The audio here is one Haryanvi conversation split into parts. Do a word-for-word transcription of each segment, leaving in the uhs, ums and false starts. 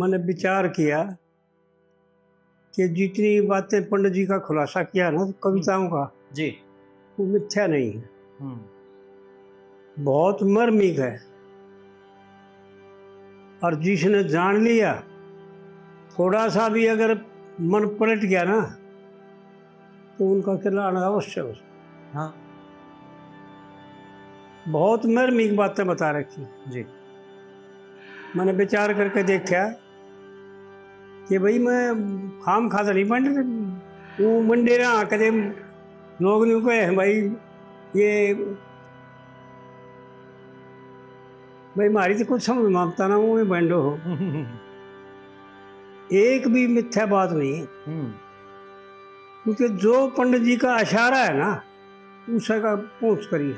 मैंने विचार किया कि जितनी बातें पंडित जी का खुलासा किया ना कविताओं का, जी। वो मिथ्या नहीं है। हम्म। बहुत मार्मिक है। और जिसने जान लिया, थोड़ा सा भी अगर मन पलट गया ना, तो उनका कल्याण अवश्य हो सकता है। हाँ। बहुत मार्मिक बातें बता रखी। जी। मैंने विचार करके देखा कि भाई, मैं खाम खा तो नहीं बंड, वो मंडे रहा, कदे लोग न्यू कहे, "भाई, ये, भाई, म्हारी तो कुछ समझ में आता ना, वो में बंडो हो।" एक भी मिथ्या बात नहीं है। हम्म। क्योंकि जो पंडित जी का इशारा है ना, उसे का पहुंच करी है।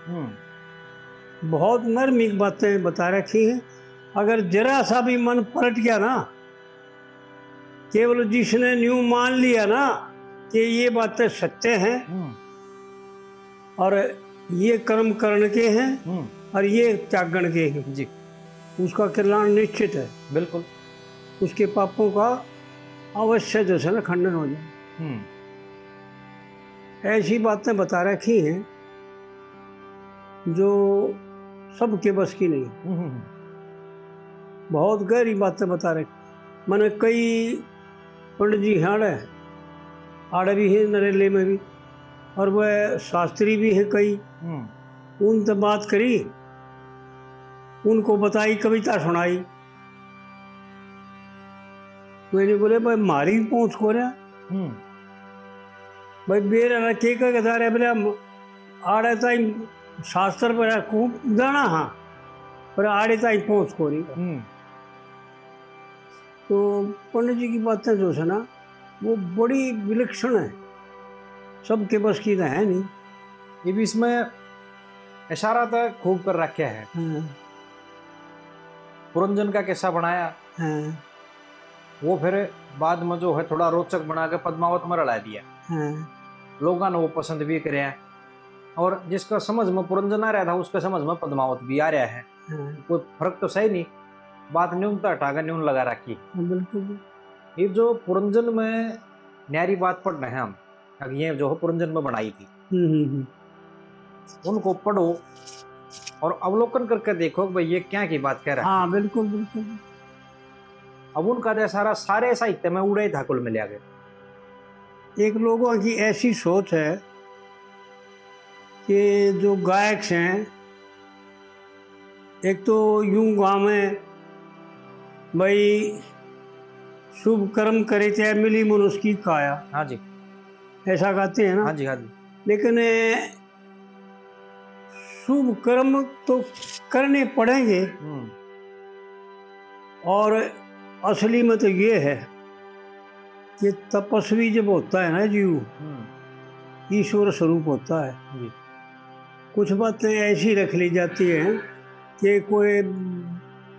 हम्म। बहुत मार्मिक बातें बता रखी हैं। अगर जरा सा भी मन पलट गया ना, केवल जिसने न्यू मान लिया ना कि ये बातें सत्य हैं, हम्म। और ये कर्म करण के हैं, हम्म। और ये त्यागण के हैं, जी। उसका कल्याण निश्चित है। बिल्कुल। उसके पापों का अवश्य जो है ना खंडन हो जाए। हम्म। ऐसी बातें बता रखी हैं जो सबके बस की नहीं। हम्म, हम्म, हम्म। बहुत गहरी बातें बता रखी। मैंने कई पंडित जी हैं आड़े, आड़े भी हैं नरेले में भी, और वह शास्त्री भी हैं कई। हम्म। उनसे बात करी, उनको बताई, कविता सुनाई। मैंने बोले, "भाई, म्हारी पहुंच को रहा।" हम्म। भाई, बेरा ना के कह के जा रहे, बोले, "हम आड़े ताई शास्त्र पर खूब जाना, हाँ, पर आड़े ताई पहुंच को रही।" हम्म। तो पंडित जी की बातें जो है ना, वो बड़ी विलक्षण है, सबके बस की तो है नहीं। ये भी इसमें इशारा तो खूब कर रखा है। हाँ। पुरंजन का किस्सा बनाया, हाँ। वो फिर बाद में जो है थोड़ा रोचक बना के पद्मावत में रला दिया। हाँ। लोगों ने वो पसंद भी करया, और जिसका समझ में पुरंजन आ रहा था, उसका समझ में पद्मावत भी आ रहा है। हाँ। कोई फर्क तो सही नहीं, बात न्यूनता हटा के न्यून लगा रखी। हाँ, बिल्कुल। ये जो पुरंजन में न्यारी बात पढ़ रहे हैं हम, अब ये जो पुरंजन में बनाई थी, हम्म, हम्म, हम्म। उनको पढ़ो और अवलोकन करके देखो कि भाई, ये क्या की बात कह रहा है। हाँ, बिल्कुल, बिल्कुल। अब उनका तो सारा, सारे साहित्य में उड़े था कुल मिला के। एक लोगों की ऐसी सोच है कि जो गायक हैं, एक तो यूं गावे, भाई, "शुभ कर्म करे चाहे मिली मनुष्य की काया।" हाँ जी। ऐसा गाते हैं ना? हाँ जी, हाँ जी। लेकिन शुभ कर्म तो करने पड़ेंगे। हम्म। और असली में तो ये है कि तपस्वी जब होता है ना जीव, हम्म। ईश्वर स्वरूप होता है। जी। कुछ बातें ऐसी रख ली जाती हैं कि कोई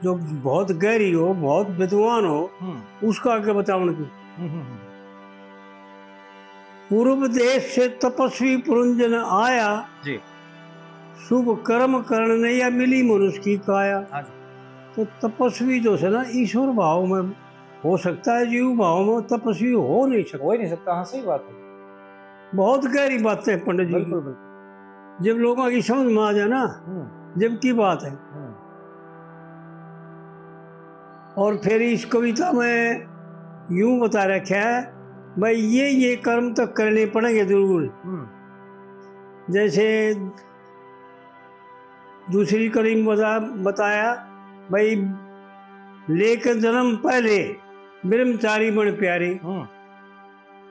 जो बहुत गहरी हो, बहुत विद्वान हो, हम्म। उसका आगे बतावन की। हम्म, हम्म, हम्म। पूर्व देश से तपस्वी पुरंजन आया, जी। शुभ कर्म करण ने या मिली मनुष्य की काया। हाँ जी। तो तपस्वी जो है ना, ईश्वर भाव में हो सकता है, जीव भाव में तपस्वी हो नहीं सकता। हो ही नहीं सकता, हाँ, सही बात है। बहुत गहरी बातें हैं पंडित जी की। बिल्कुल, बिल्कुल। जब लोगों की समझ में आ जाए ना, हम्म। जब की बात है। हम्म। और फिर इस कविता में यूं बता रखा है, भाई, ये, ये कर्म तो करने पड़ेंगे जरूर। हम्म। जैसे दूसरी कड़ी में बता-, बताया, भाई, लेकर जन्म पहले ब्रह्मचारी बन प्यारे, हम्म।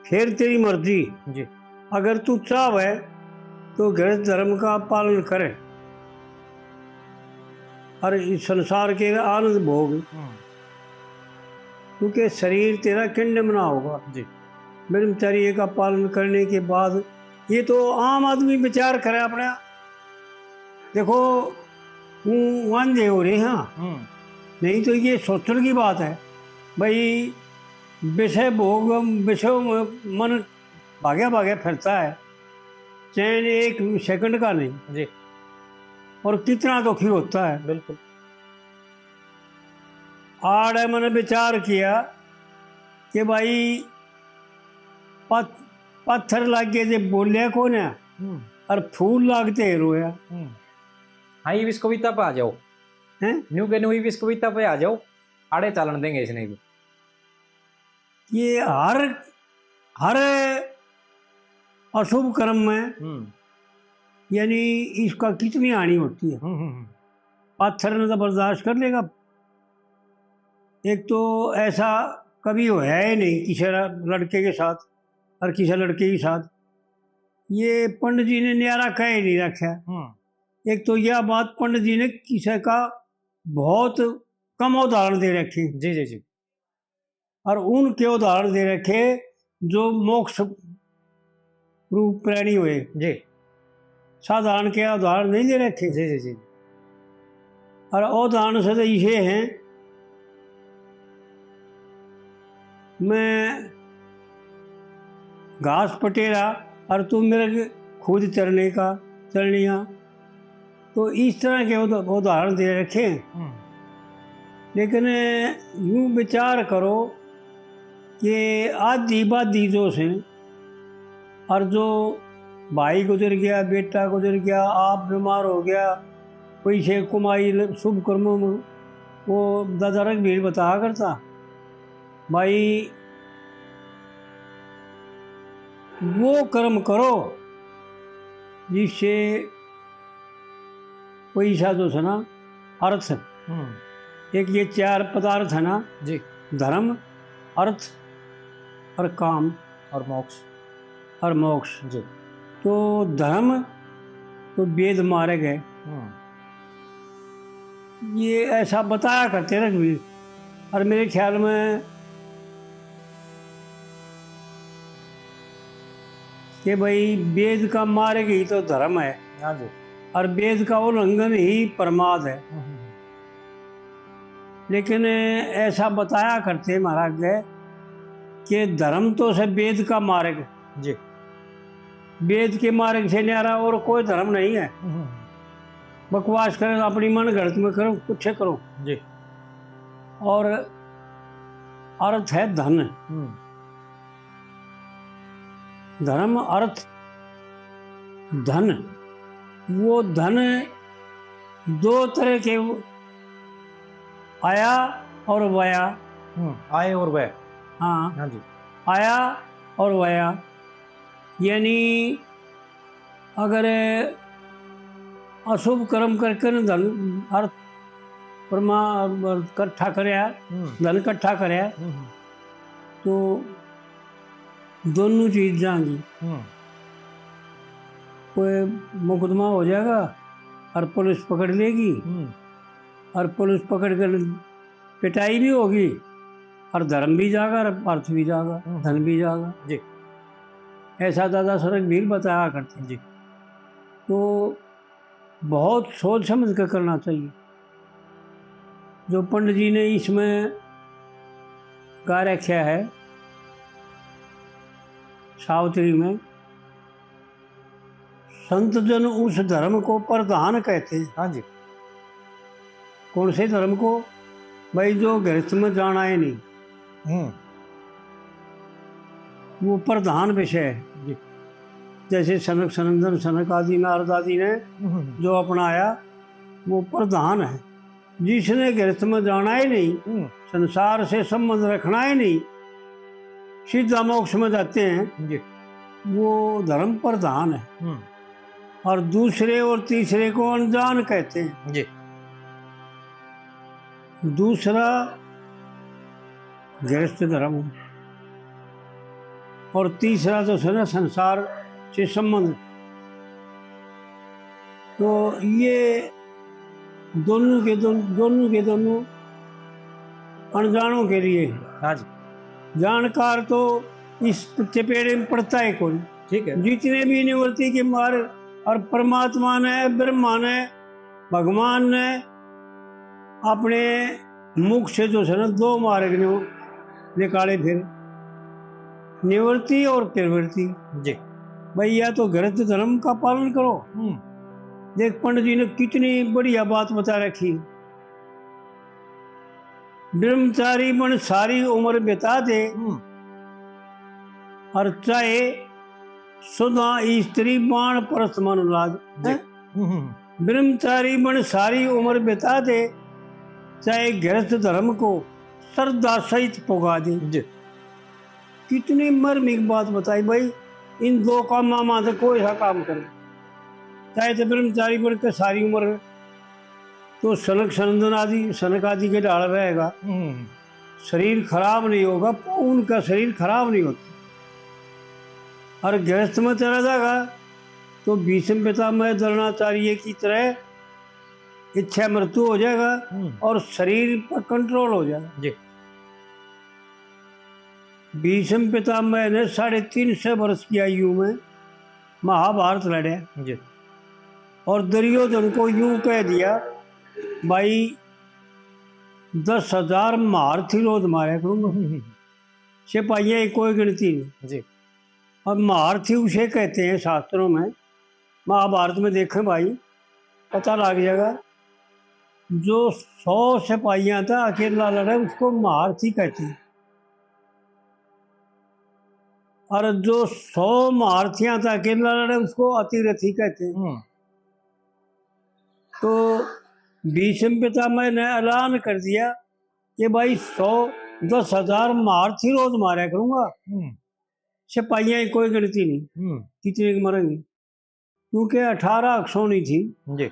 फिर तेरी मर्जी। जी। अगर तू चाहे तो गृहस्थ धर्म का पालन करे और इस संसार के आनंद भोग, हम्म। क्योंकि शरीर तेरा किंड में ना होगा। जी। ब्रह्मचर्य का पालन करने के बाद ये तो आम आदमी विचार करे अपने। देखो, हूँ वांझे हो रहे हैं, हम्म। नहीं तो ये सोचण की बात है भाई, विषय भोग, विषयों में मन भाग्या भाग्या फिरता है, चैन एक सेकंड का नहीं। जी। और कितना दुखी होता है। बिल्कुल। आड़े मैंने विचार किया कि भाई, पत-, पत्थर लागे जे बोलिया कोन्या, हम्म। और फूल लागते ही रोया। हम्म। हाँ, ये इस कविता पे आ जाओ। हैं? न्यू के न्यू इस कविता पे आ जाओ, आड़े चालन देंगे इसने भी। ये हर, हर अशुभ कर्म में, हम्म। यानी इसका कितनी हानि होती है। हम्म, हम्म, हम्म। पत्थर ने तो बर्दाश्त कर लेगा, एक तो ऐसा कभी होया ही नहीं किसी लड़के के साथ और किसी लड़के के साथ। ये पंडित जी ने न्यारा कह ही नहीं रखा। हम्म। एक तो यह बात पंडित जी ने किसी का बहुत कम उदाहरण दे रखे। जी, जी, जी। और उनके उदाहरण दे रखे जो मोक्ष रूप प्राणी हुए। जी। साधारण के उदाहरण नहीं दे रखे। जी, जी, जी। और उदाहरण से तो इसे हैं, मैं घास पटेरा और तू मेरे खुद चरने का, चरनिया। तो इस तरह के उद-, उदाहरण दे रखे हैं। हम्म। लेकिन यूं विचार करो कि आधी बाधी जो से, और जो भाई गुजर गया, बेटा गुजर गया, आप बीमार हो गया, कोई से कमाई ल-, शुभ कर्मों में, वो दादा रघबीर बताया करता, भाई, वो कर्म करो जिससे पैसा जो है ना, अर्थ। हम्म। एक ये चार पदार्थ है ना, जी। धर्म, अर्थ और काम। और मोक्ष। और मोक्ष। जी। तो धर्म तो वेद मार्ग है। हम्म। ये ऐसा बताया करते रघबीर। और मेरे ख्याल में कि भाई, वेद का मार्ग ही तो धर्म है। हाँ जी। और वेद का उल्लंघन ही प्रमाद है। हम्म, हम्म, हम्म। लेकिन ऐसा बताया करते महाराज के कि धर्म तो से वेद का मार्ग। जी। वेद के मार्ग से न्यारा और कोई धर्म नहीं है। हम्म। बकवास करो, अपनी मन घड़त में करो, कुछ करो। जी। और अर्थ है धन। हम्म। धर्म, अर्थ, धन। वो धन दो तरह के आया और वया। हम्म, आए और वय। हाँ। हाँ जी। आया और वया, यानी अगर अशुभ कर्म करके न धन, अर्थ, परमा-, इकट्ठा करया, हम्म। धन इकट्ठा करया, हम्म। तो दोनों चीज जाएंगी। हम्म। कोई मुकदमा हो जाएगा और पुलिस पकड़ लेगी, हम्म। और पुलिस पकड़ कर पिटाई भी होगी और धर्म भी जागा और अर्थ भी जागा, हम्म। धन भी जागा। जी। ऐसा दादा रघबीर बताया करते। जी। तो बहुत सोच समझ कर करना चाहिए। जो पंडित जी ने इसमें गा रखा है सावित्री में, संत जन उस धर्म को प्रधान कहते हैं। हाँ जी। कौन से धर्म को? भाई, जो गृहस्थ में जाना है नहीं, हम्म। वो प्रधान विषय है। जी। जैसे सनक सनंदन सनक आदि नारद आदि ने हम्म। जो अपनाया, वो प्रधान है। जिसने गृहस्थ में जाना ही नहीं, हम्म। संसार से संबंध रखना ही नहीं, सीधा मोक्ष में जाते हैं, जी। वो धर्म प्रधान है। हम्म। और दूसरे और तीसरे को अनजान कहते हैं। जी। दूसरा गृहस्थ धर्म और तीसरा तो है ना संसार से संबंध। तो ये दोनों के दोन-, दोनों के दोनों अनजानों के लिए हैं। हाँ जी। जानकार तो इस चपेड़े में पड़ता है कोई। ठीक है। जितने भी निवृत्ति के मार्ग और परमात्मा ने, ब्रह्मा ने, भगवान ने अपने मुख से जो है ना दो मार्ग ने निकाले फिर, निवृत्ति और प्रवृत्ति। जी। भाई, या तो गृहस्थ धर्म का पालन करो। हम्म। देख, पंडित जी ने कितनी बढ़िया बात बता रखी। ब्रह्मचारी बन सारी उम्र बिता दे, हम्म। और चाहे सुधा स्त्री बाण परस मन लाज। जी। हैं? हम्म, हम्म। ब्रह्मचारी बन सारी उम्र बिता दे, चाहे गृहस्थ धर्म को श्रद्धा सहित पुगा दे। जी। कितनी मर्मिक बात बताई भाई। इन दो कामां में से कोई सा काम करे, चाहे तो ब्रह्मचारी बन के सारी उम्र तो सनक सनंदन आदि, सनक आदि के ढाल रहेगा, हम्म। शरीर खराब नहीं होगा, उनका शरीर खराब नहीं होता। और गृहस्थ में चला जाएगा तो भीष्म पितामह द्रोणाचार्य की तरह इच्छा मृत्यु हो जाएगा, हम्म। और शरीर पर कंट्रोल हो जाएगा। जी। भीष्म पितामह ने साढ़े तीन सौ वर्ष की आयु में महाभारत लड़े। जी। और दुर्योधन को यूं कह दिया, भाई, दस हजार महारथी रोज मारा करूंगा। हम्म, हम्म। सिपाहियां की कोई गिनती नहीं। जी। और महारथी उसे कहते हैं शास्त्रों में, महाभारत में देखें भाई, पता लग जाएगा। जो सौ सिपाहियां था अकेला लड़े, उसको महारथी कहते हैं। और जो सौ महारथियां था अकेला लड़े, उसको अतिरथी कहते हैं। हम्म। तो भीष्म पितामह ने ऐलान कर दिया कि भाई, सौ, दस हजार महारथी रोज मारा करूंगा। हम्म। सिपाहियां की कोई गिनती नहीं, हम्म। कितने के मरेंगे, क्योंकि अठारह अक्षौणी थी। जी।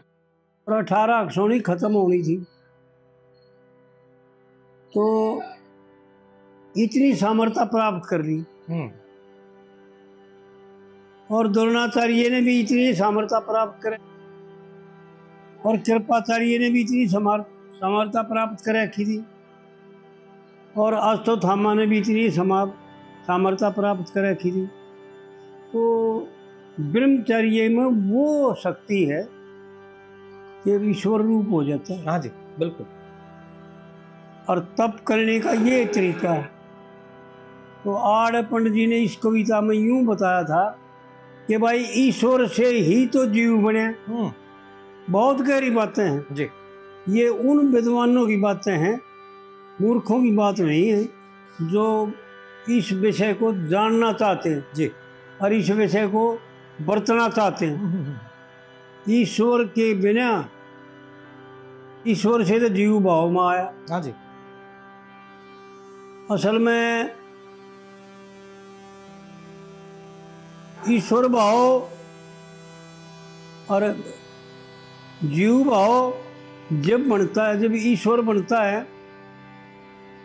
और अठारह अक्षौणी खत्म होनी थी, तो इतनी सामर्थ्य प्राप्त कर ली। हम्म। और द्रोणाचार्य ने भी इतनी सामर्थ्य प्राप्त कर, और कृपाचार्य ने भी इतनी समर-, सामर्थ्य प्राप्त कर रखी थी, और अश्वत्थामा ने भी इतनी समा-, सामर्थ्य प्राप्त कर रखी थी। तो ब्रह्मचर्य में वो शक्ति है कि ईश्वर रूप हो जाता है। हाँ जी, बिल्कुल। और तप करने का ये तरीका है। तो आड़ पंडित जी ने इस कविता में यूं बताया था कि भाई, ईश्वर से ही तो जीव बने। हम्म। बहुत गहरी बातें हैं। जी। ये उन विद्वानों की बातें हैं, मूर्खों की बात नहीं है, जो इस विषय को जानना चाहते हैं। जी। और इस विषय को बरतना चाहते हैं। हम्म, हम्म, हम्म। ईश्वर के बिना, ईश्वर से तो जीव भाव में आया। हाँ जी। असल में ईश्वर भाव और जीव भाव जब बनता है, जब ईश्वर बनता है,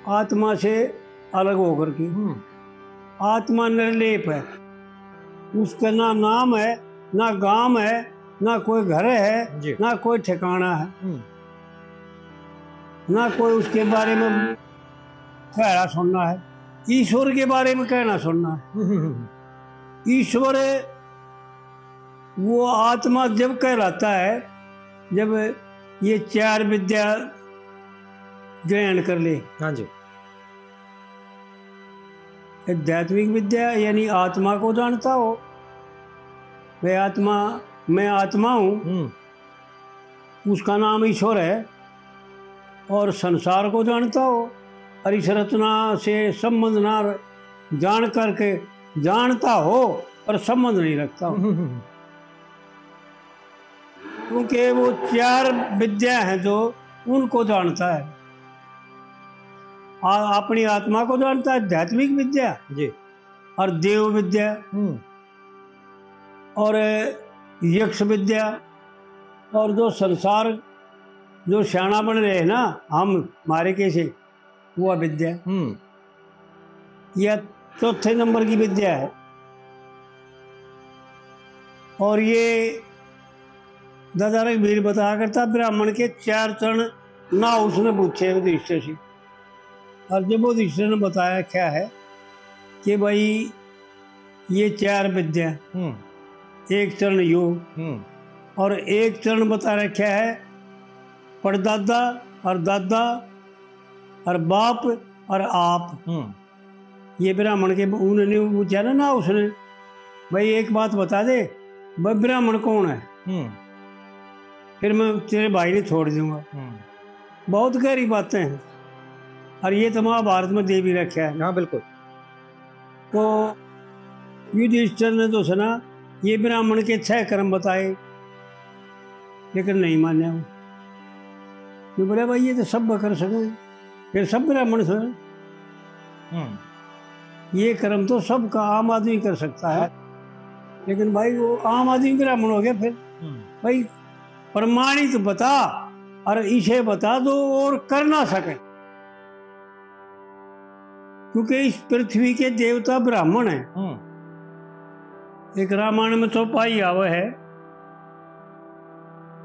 आत्मा से अलग होकर के। हम्म। आत्मा निर्लेप है, उसका ना नाम है, ना गाम है, ना कोई घर है, जी। ना कोई ठिकाना है, हम्म। ना कोई उसके बारे में कहना सुनना है, ईश्वर के बारे में कहना सुनना है। हम्म, हम्म, हम्म। ईश्वर वो आत्मा जब कहलाता है, जब ये चार विद्या ग्रहण कर ले। हाँ जी। आध्यात्मिक विद्या यानी आत्मा को जानता हो, मैं आत्मा, मैं आत्मा हूँ, हम्म। उसका नाम ईश्वर है, और संसार को जानता हो, और इस रचना से संबंध ना र-, जान करके जानता हो, पर संबंध नहीं रखता हो। हम्म, हम्म, हम्म। क्योंकि वो चार विद्या हैं जो उनको जानता है। आ-, अपनी आत्मा को जानता है, आध्यात्मिक विद्या, जी। और देव विद्या, हम्म। और यक्ष विद्या, और जो संसार, जो सियाणा बन रहे हैं ना, हम, हमारे कैसे, वो विद्या। हम्म। यह चौथे नंबर की विद्या है। और ये दादा रघुवीर बताया करता, ब्राह्मण के चार चरण ना उसने पूछे युधिष्ठिर से। और जब युधिष्ठिर ने बताया क्या है कि भाई, ये चार विद्या, हम्म। एक चरण यो, हम्म। और एक चरण बता रखा है परदादा और दादा और बाप और आप। हम्म। ये ब्राह्मण के, उन्होंने पूछा ना, ना उसने, भाई, एक बात बता दे, भाई, ब्राह्मण कौन है? हम्म। फिर मैं तेरे भाई ने छोड़ दूंगा। हम्म। बहुत गहरी बातें हैं। और ये तो महाभारत में दे भी रखा है। हाँ, बिल्कुल। तो युधिष्ठिर ने तो सुना, ये ब्राह्मण के छह कर्म बताए, लेकिन नहीं मान्या वो। ये बोला, भाई, ये तो सब कर सके, फिर सब ब्राह्मण सके। हम्म। ये कर्म तो सबका, आम आदमी कर सकता है, लेकिन भाई, वो आम आदमी ब्राह्मण हो गया फिर। हम्म। भाई, प्रमाणित बता, और इसे बता दो और कर ना सके, क्योंकि इस पृथ्वी के देवता ब्राह्मण हैं। हम्म। एक रामायण में चौपाई आवे है,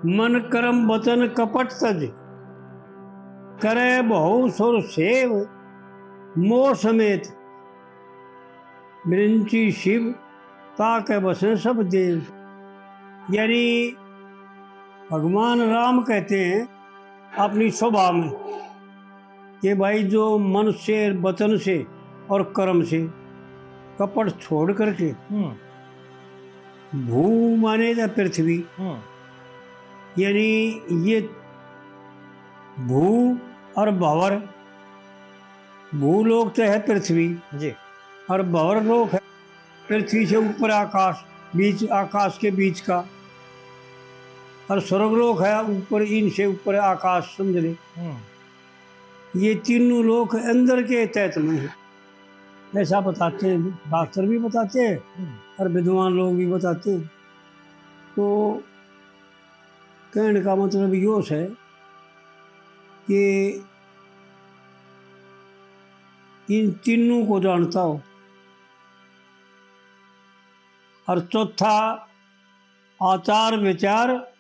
मन कर्म वचन कपट तज, करे बहु सुर सेव मोर समेत, विरिंची शिव ताके बसें सब देव। यानी भगवान राम कहते हैं अपनी सभा में कि भाई, जो मन से, वचन से और कर्म से कपट छोड़ करके, हम्म। भू माने या पृथ्वी, हम्म। यानी ये भू और भवर, भूलोक तो है पृथ्वी जी। और भवर लोक है पृथ्वी से ऊपर आकाश, बीच, आकाश के बीच का, और स्वर्गलोक है ऊपर, इनसे ऊपर आकाश, समझ ले। हम्म। ये तीनों लोक अंदर के तहत में है, ऐसा बताते हैं, शास्त्र भी बताते हैं हम्म। और विद्वान लोग भी बताते हैं। तो कहने का मतलब यो है कि इन तीनों को जानता हो, और चौथा आचार विचार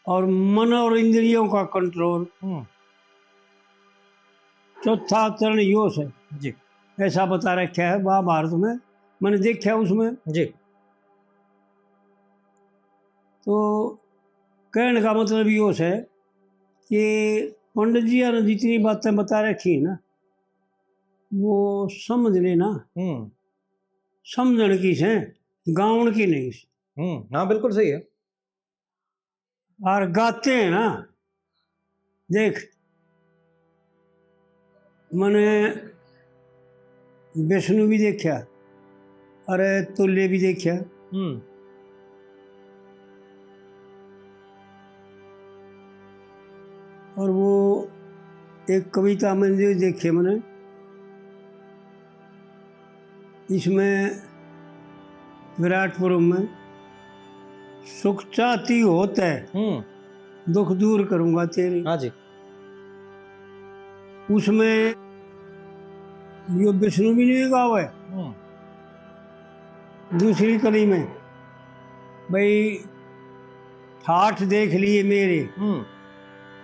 और मन और इंद्रियों का कंट्रोल। हम्म। चौथा चरण यो है जी। ऐसा बता रखा है महाभारत में, मैंने देखा उसमें जी। तो कहने का मतलब यो है कि पंडित जी ने जितनी बातें बता रखी है ना, वो समझ लेना। हम्म। समझण की से, गावण की नहीं। हम्म, हाँ, बिल्कुल सही है। और गाते हैं ना, देख, मैंने विष्णु भी देखा, अरे तुल्य भी देखा। हम्म। और वो एक कविता में जो देखे मैंने, इसमें विराट पुरुष में, सुख चाहती हो तै, हम्म। दुख दूर करूंगा तेरे। हाँ जी। उसमें यो विष्णु भी नहीं गावे। हम्म। दूसरी कली में, भाई, ठाठ देख लिए मेरे। हम्म।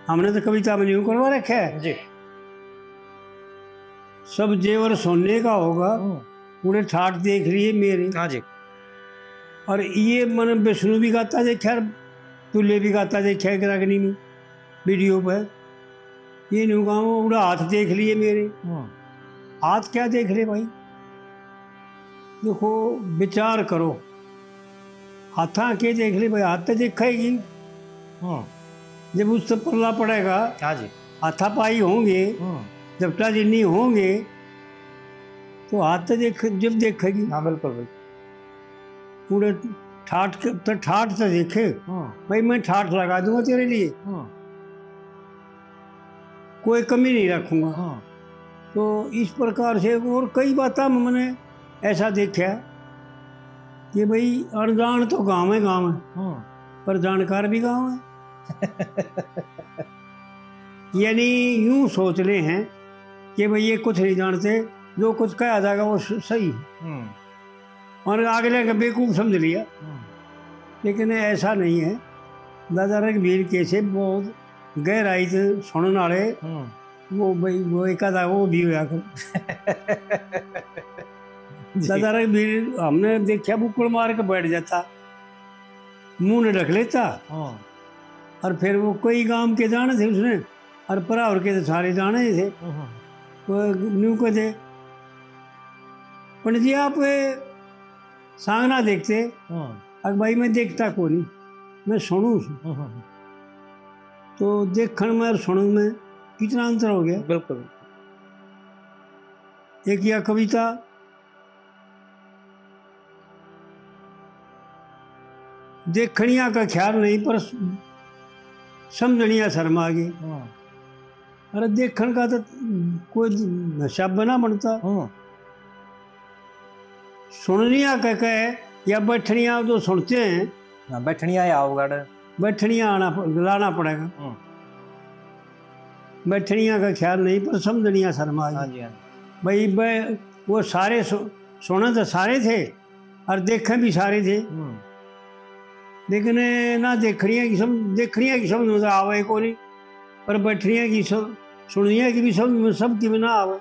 हमने तो कविता में न्यू करवा रखा है। जी। सब जेवर सोने का होगा, हम्म। उन्हें ठाठ देख लिए मेरे। हाँ जी। और ये मैंने विष्णु भी गाता देखा, और तुल्य भी गाता देखा एक रागनी में, वीडियो पे। ये न्यू गाऊं, उड़ा हाथ देख लिए मेरे। हम्म। हाथ क्या देख ले भाई? देखो, विचार करो, हाथा के देख ले भाई, हाथ तो देखेगी। हम्म। जब उस पर पल्ला पड़ेगा, हाँ जी। हाथापाई होंगे, हम्म। जपटा जिन्नी होंगे, तो हाथ तो देख, जब देखेगी। हाँ, बिल्कुल, बिल्कुल। पूरे ठाठ के, तो ठाठ तो देखे। हम्म। भाई, मैं ठाठ लगा दूंगा तेरे लिए। हम्म। कोई कमी नहीं रखूंगा। हम्म। तो इस प्रकार से और कई बातें मैंने ऐसा देखा कि भाई, अनजान तो गाँव है, गाँव है, हम्म। पर जानकार भी गाँव है। यानी यूं सोच ले हैं कि भाई, ये कुछ नहीं जानते, जो कुछ कहा जाएगा वो स-, सही है। हम्म। और अगले का बेवकूफ समझ लिया। हम्म। लेकिन ऐसा नहीं है। दादा रघबीर के से बहुत गहराई से सुनने वाले, हम्म। वो भाई, वो एक आधा वो भी होया कर। जी। दादा रघबीर हमने देखा, बुक्कड़ मार के बैठ जाता, मुंह ने ढक लेता। हम्म। और फिर वो कई गांव के जाने थे उसने, और परावर के तो सारे जाने ही थे। हम्म। वो न्यू कहते, "पंडित जी, आप सांगना देखते?" हम्म। अक भाई, मैं देखता को नहीं, मैं सुनू सूं। हम्म। तो देखण में और सुनण में कितना अंतर हो गया। बिल्कुल। एक या कविता, देखनिया का ख्याल नहीं पर समझनिया शर्मा गए। हम्म। अरे देखण का तो कोई हिसाब ना बनता। हम्म। सुननिया का कहे या बैठनिया जो सुनते हैं। हाँ, बैठनिया या अवगढ़। बैठनिया आना प-, लाना पड़ेगा। हम्म। बैठनिया का ख्याल नहीं पर समझनिया शर्मा गए। हाँ जी, हाँ जी। भाई बै-, वो सारे सु-, सुने तो सारे थे और देखे भी सारे थे। हम्म। लेकिन ना देखनिया की समझ, देखनिया की समझ में तो आवे को नहीं, पर बैठनिया की सब, सुनिया की भी समझ में सब की भी ना आवे।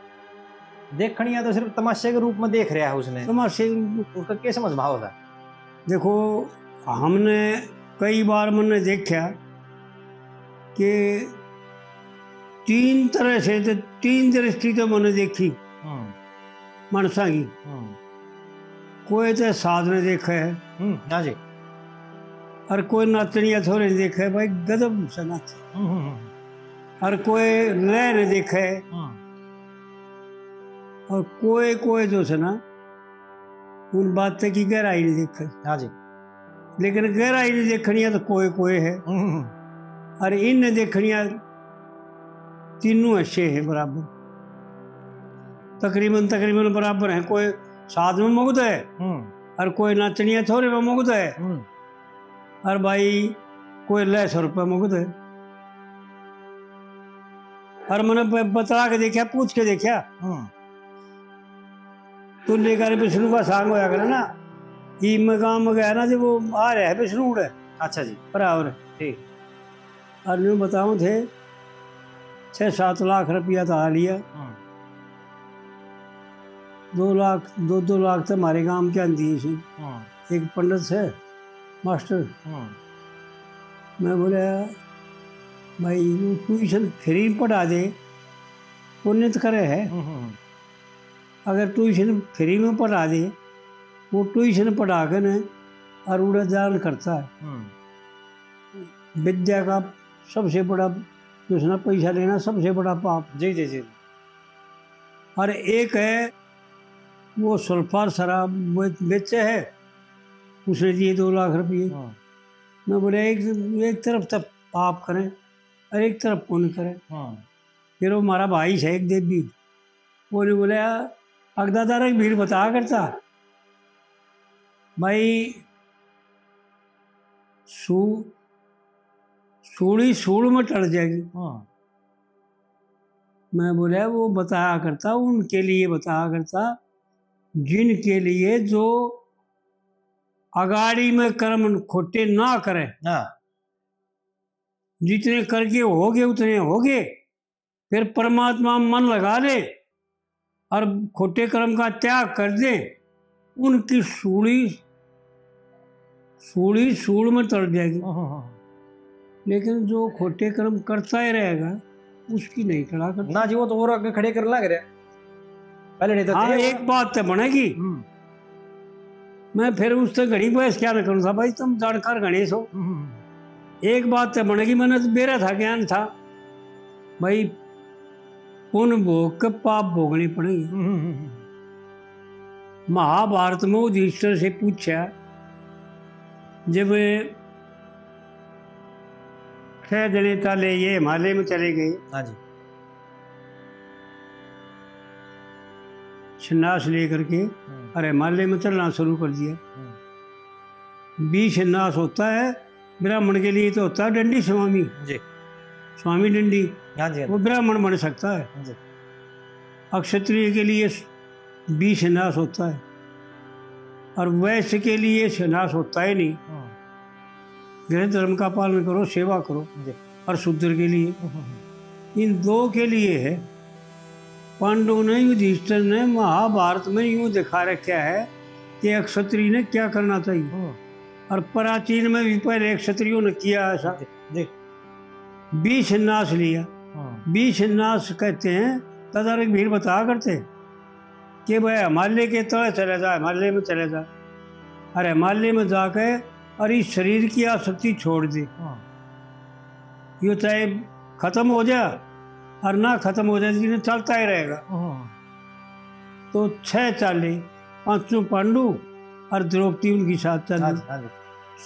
देखनिया तो सिर्फ तमाशे के रूप में देख रहा है उसने। तमाशे के रूप में। उसका क्या समझ भाव था? देखो, हमने कई बार मैंने देखा कि तीन तरह से, तो तीन दृष्टि तो मैंने देखी। हम्म। माणसां की। हम्म। कोई तो साध ने देखे है। हम्म, हाँ जी। और कोई नाचनिया थोड़े ने देखे, भाई गजब से नाचे। हम्म, हम्म, हम्म। और कोई लय ने देखे। हम्म। और कोई, कोई जो से ना, उन बातें की गहराई नहीं देखे। हाँ जी। लेकिन गहराई नहीं देखनिया तो कोई, कोई है। हम्म। और इन ने देखनिया तीनों हिस्से हैं बराबर, तकरीबन, तकरीबन बराबर हैं। कोई साध में मुग्ध है हम्म। और कोई नाचनिया थोड़े में मुग्ध है हम्म। और भाई कोई लय सुर पे मुग्ध है। और मैंने ब-, बतला के देखा, पूछ के देखा। हम्म। तो लेकर विष्णु का सांग होया करे ना, ई मैं गांव में गया ना, जो वो आ रहा है विष्णु उड़े। अच्छा जी। बराबर। ठीक। और न्यू बताऊं थे, छः सात लाख रुपया तो आ लिया। हम्म। दो लाख, दो दो लाख तो हमारे गांव के आंदी है। हम्म। एक पंडित से मास्टर। हम्म। मैं बोला, भाई, वो ट्यूशन फ्री पढ़ा दे, पुण्य तो करे है। हम्म, हम्म, हम्म। अगर ट्यूशन फ्री में पढ़ा दे, वो ट्यूशन पढ़ा के न और उड़ा दान करता है। हम्म। विद्या का सबसे बड़ा, जो है ना, पैसा लेना सबसे बड़ा पाप। जी, जी, जी। और एक है, वो सुल्फा शराब बे-, बेचे है, उसने दिए दो लाख रुपये। हाँ। मैं बोला, एक, एक तरफ तो पाप करें और एक तरफ पुण्य करें। हाँ। फिर वो हमारा भाई शेख देवी, वो ने बोला, अगदादार की भीड़ बताया करता भाई, सू-, सूली सूल में टल जाएगी। हाँ। मैं बोला, वो बताया करता, उनके लिए बताया करता, जिनके लिए जो अगाड़ी में कर्म खोटे ना करे। हाँ। जितने करके हो गए, उतने हो गए। फिर परमात्मा में मन लगा ले और खोटे कर्म का त्याग कर दे, उनकी सूली, सूली सूल में टल जाएगी। हाँ, हाँ, हाँ। लेकिन जो खोटे कर्म करता ही रहेगा, उसकी नहीं टला करता। ना जी, वो तो और आगे खड़े कर लग रहे। पहले नहीं तो हाँ, थे। एक बात तो बनेगी। हम्म। मैं फिर उससे घणी बहस क्या न करूँ था, भाई, तुम जानकार घणे सो। हम्म। एक बात तो बनेगी, मैंने तो बेरा था, ज्ञान था, भाई, पुण्य भोग के पाप भोगने पड़ेंगे। हम्म। महाभारत में युधिष्ठिर से पूछा, जब छह जने ताले ये हिमालय में चले गए, हाँ जी। संन्यास लेकर के हम्म। और हिमालय में चलना शुरू कर दिया। हम्म। भी संन्यास होता है, ब्राह्मण के लिए तो होता है दंडी स्वामी। जी। स्वामी दंडी, हाँ जी, हाँ जी। वो ब्राह्मण बन सकता है। जी। अक्षत्रिय के लिए भी संन्यास होता है और वैश्य के लिए संन्यास होता ही नहीं। हम्म। गृह धर्म का पालन करो, सेवा करो। जी। और शूद्र के लिए। हम्म, हम्म, हम्म। इन दो के लिए है। पांडु ने, युधिष्ठिर ने महाभारत में यूं दिखा रखा है कि एक क्षत्रिय ने क्या करना चाहिए। हम्म। और प्राचीन में भी पहले क्षत्रियों ने किया ऐसा। जी, जी। भी संन्यास लिया। हम्म। भी संन्यास कहते हैं, तदारक भीड़ बताया करते कि भाई, हिमालय के तले चले जा, हिमालय में चले जा। अरे, हिमालय में जाके और इस शरीर की आसक्ति छोड़ दे। हम्म। यो चाहे खत्म हो जा, और ना खत्म हो जाए, लेकिन चलता ही रहेगा। हम्म। तो छह चाले, पांचों पांडु और द्रौपदी उनके साथ चली। हाँ जी, हाँ जी।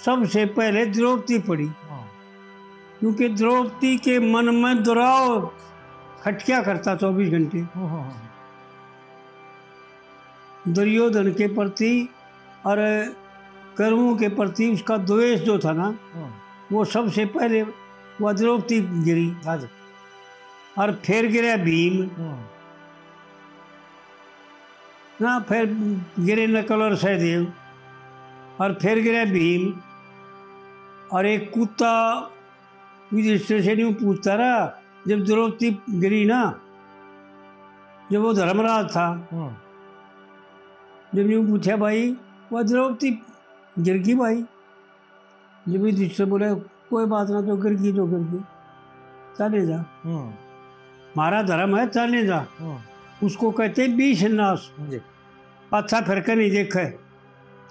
सबसे पहले द्रौपदी पड़ी, हम्म। क्योंकि द्रौपदी के मन में दुराव खटक्या करता चौबीस घंटे। हम्म, हम्म, हम्म। दुर्योधन के प्रति और कौरवों के प्रति उसका द्वेष जो था ना, हम्म। वो सबसे पहले वह द्रौपदी गिरी। हाँ जी। और फिर गिरा भीम। हम्म। ना, फिर गिरे नकुल और सहदेव, और फिर गिरा भीम, और एक कुत्ता युधिष्ठिर से न्यू पूछता रहा, जब द्रौपदी गिरी ना, जब वो धर्मराज था, हम्म। जब न्यू पूछा, "भाई, वो द्रौपदी गिर गई भाई?" जब युधिष्ठिर बोले, "कोई बात ना, तो गिर गई तो गिर गई, चले जा। हम्म। हमारा धर्म है, चले जा।" हम्म। उसको कहते हैं बीष नाश। जी। पाछा फिर के नहीं देखे,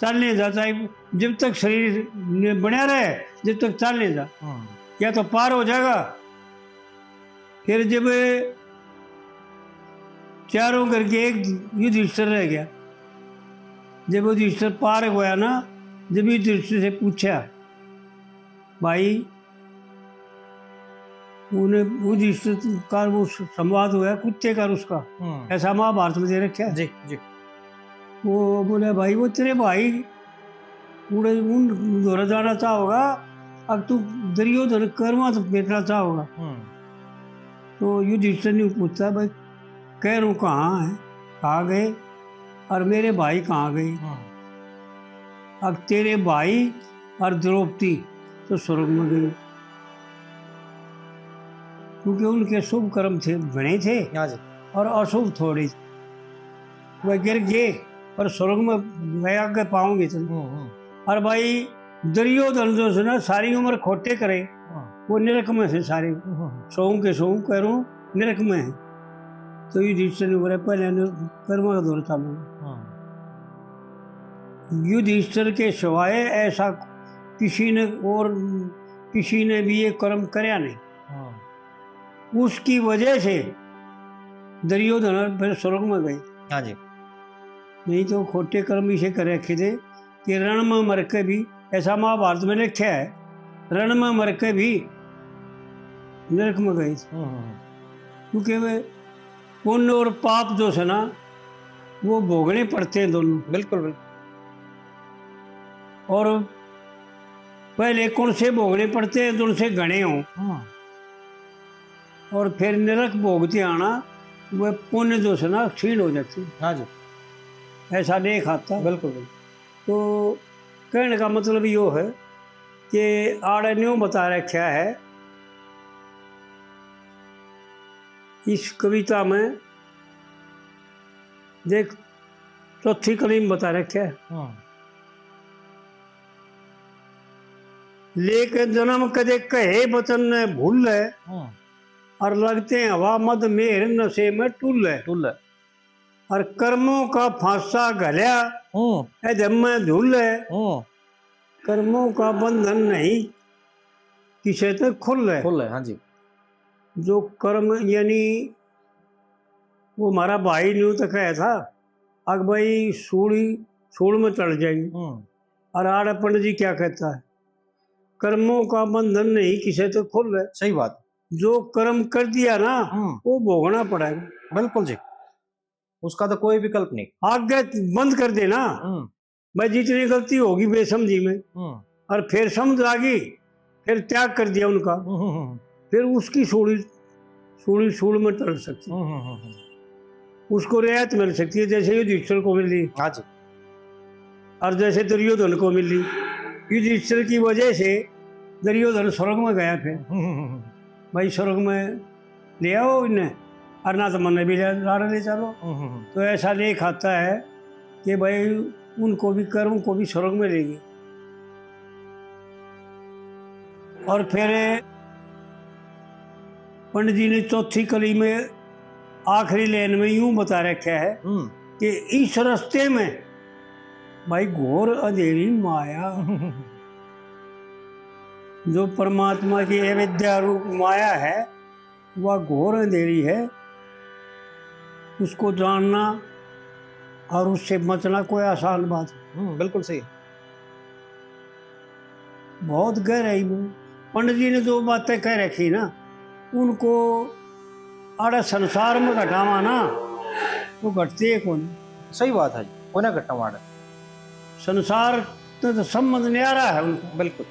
चलने जा, चाहे जब तक शरीर ने बना रहे, जब तक चलने जा, हम्म। या तो पार हो जाएगा। फिर जब चारों करके एक युधिष्ठिर रह गया, जब युधिष्ठिर पार गया ना, जब युधिष्ठिर से पूछा, भाई, उन्हें युधिष्ठिर का वो स-, संवाद हुआ कुत्ते का और उसका, हम्म। ऐसा महाभारत में दे रखा है। जी, जी। वो बोले, भाई, वो तेरे भाई उड़े उन धोरे जाना चाहोगा, अब तू दुर्योधन कौरवां तो बेचना चाहोगा। हम्म। तो युधिष्ठिर ने पूछता, भाई, कौरव कहाँ है, कहाँ गए, और मेरे भाई कहाँ गए? हम्म। अब तेरे भाई और द्रौपदी तो स्वर्ग में गई, क्योंकि उनके शुभ कर्म थे, घणे थे, हाँ जी। और अशुभ थोड़े। वह गिर गए, पर स्वर्ग में गए, आगे पाओगे तुम। हम्म, हम्म। और भाई, दुर्योधन जो है ना, सारी उम्र खोटे करे, हाँ। वो नरक में से सारे। हम्म, हम्म। सौ के सौ कह रहा हूँ, नरक में है। तो युधिष्ठिर ने बोला, पहले ने कर्म का दौर चालू। हाँ। युधिष्ठिर के सिवाय ऐसा किसी ने और किसी ने भी ये कर्म करया नहीं। हाँ। उसकी वजह से दुर्योधन फिर स्वर्ग में गए। हाँ जी। नहीं तो खोटे कर्म इसे कर रखे थे कि रण में मर के भी, ऐसा महाभारत में लिखा है, रण में मर के भी नरक में गए। हम्म, हम्म, हम्म। क्योंकि वे पुण्य और पाप जो है ना, वो भोगने पड़ते हैं दोनों। बिल्कुल, बिल्कुल। और पहले कौन से भोगने पड़ते हैं, जो उनसे घणे हों। हाँ। और फिर नरक भोगते आना, वह पुण्य जो है ना, क्षीण हो जाती। हाँ जी। ऐसा लेख आता। बिल्कुल, बिल्कुल। तो कहने का मतलब यो है कि आड़े न्यू बता रखा है इस कविता में, देख, चौथी कली में बता रखा है। हाँ। लेकिन जन्म कदे कहे वचन न भूले, हाँ। और लगते हैं हवा मद मेहर नशे में टूले। टूले। और कर्मों का फांसा घल्या, हाँ। ए धम में झूले। हाँ। कर्मों का बंधन नहीं किसे तक खुले। खुले, हाँ जी। जो कर्म, यानी वो हमारा भाई न्यू तो कहा था, अक भाई सूली, सूल में टल जाएगी। हम्म। और आड़े पंडित जी क्या कहता है, कर्मों का बंधन नहीं किसे तो खुले। सही बात। जो कर्म कर दिया ना, हम्म। वो भोगना पड़ेगा। बिल्कुल जी, उसका तो कोई विकल्प नहीं। आगे बंद कर देना। हम्म। भाई, जितनी गलती होगी बेसमझी में, हम्म। और फिर समझ आ गई, फिर त्याग कर दिया उनका, हम्म, हम्म, हम्म। फिर उसकी सूली, सूली सूल में टल सकती है। हम्म, हम्म, हम्म, हम्म। उसको रियायत मिल सकती है, जैसे युधिष्ठिर को मिली। हाँ जी। और जैसे दुर्योधन को मिली। युधिष्ठिर की वजह से दुर्योधन स्वर्ग में गया फिर। हम्म, हम्म, हम्म। भाई, स्वर्ग में ले आओ इन्हें, और ना तो मन्ने भी ले, लाड़ ले चलो। हम्म, हम्म, हम्म। तो ऐसा लेख आता है कि भाई, उनको भी, कर्म को भी स्वर्ग में ले गए। और फिर पंडित जी ने चौथी कली में आखिरी लाइन में यूं बता रखा है, हम्म। कि इस रास्ते में भाई घोर अंधेरी माया। जो परमात्मा की अविद्या रूप माया है, वह घोर अंधेरी है, उसको जानना और उससे बचना कोई आसान बात है। हम्म, बिल्कुल सही। बहुत गहराई में पंडित जी ने जो बातें कह रखी ना, उनको आड़े संसार में घटावा ना, तो घटते ही कौन। सही बात है जी, कोना घटना वाला। संसार तो, तो संबंध न्यारा है उनका। बिल्कुल।